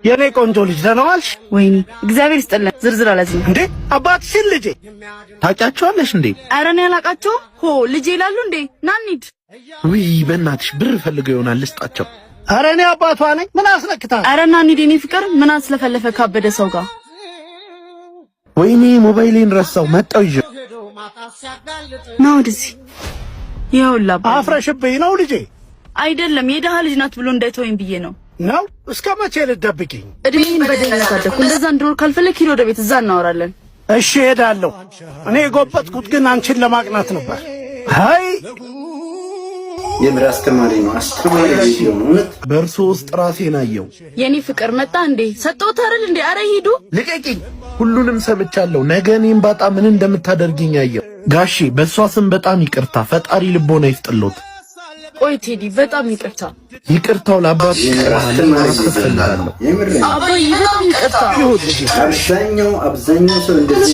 የኔ ቆንጆ ልጅ፣ ደህና ዋልሽ? ወይኔ፣ እግዚአብሔር ይስጥልን። ዝርዝር አላዝኝ። እንዴ፣ አባትሽን ልጄ ታውቂያቸዋለሽ እንዴ? ኧረ እኔ አላውቃቸውም። ሆ፣ ልጄ ይላሉ እንዴ? ና እንሂድ። ውይ፣ በእናትሽ ብር ፈልገው ይሆናል፣ ልስጣቸው። ኧረ እኔ አባቷ ነኝ። ምን አስነክታ? ኧረ ና እንሂድ የኔ ፍቅር። ምን አስለፈለፈ ካበደ ሰው ጋር? ወይኔ፣ ሞባይሌን ረሳው። መጣው ይዤ። ና ወደዚህ። ይኸውልህ አባዬ። አፍረሽብኝ ነው ልጄ? አይደለም፣ የድሃ ልጅ ናት ብሎ እንዳይተወኝ ብዬ ነው። ነው? እስከ መቼ ልትደብቂኝ? እድሜን በድህነት አደግኩ። እንደዛ እንድኖር ካልፈለግ ሂድ ወደ ቤት፣ እዛ እናወራለን። እሺ፣ እሄዳለሁ። እኔ የጎበጥኩት ግን አንቺን ለማቅናት ነበር። አይ። የምር አስተማሪ ነው። አስተማሪ ቪዲዮ ነው እውነት። በእርሶ ውስጥ ራሴን አየው። የኔ ፍቅር፣ መጣ እንዴ? ሰጠሁት አይደል እንዴ? አረ ሂዱ። ልቀቂኝ! ሁሉንም ሰምቻለሁ። ነገ እኔን ባጣ ምን እንደምታደርጊኝ አየው። ጋሼ፣ በእሷ ስም በጣም ይቅርታ። ፈጣሪ ልቦና ይስጥሎት። ቆይ ቴዲ፣ በጣም ይቅርታ። ይቅርታው ለአባት የምር አስተማሪ ቪዲዮ ነው። የምር አባዬ፣ በጣም ይቅርታ። አብዛኛው ሰው እንደዚህ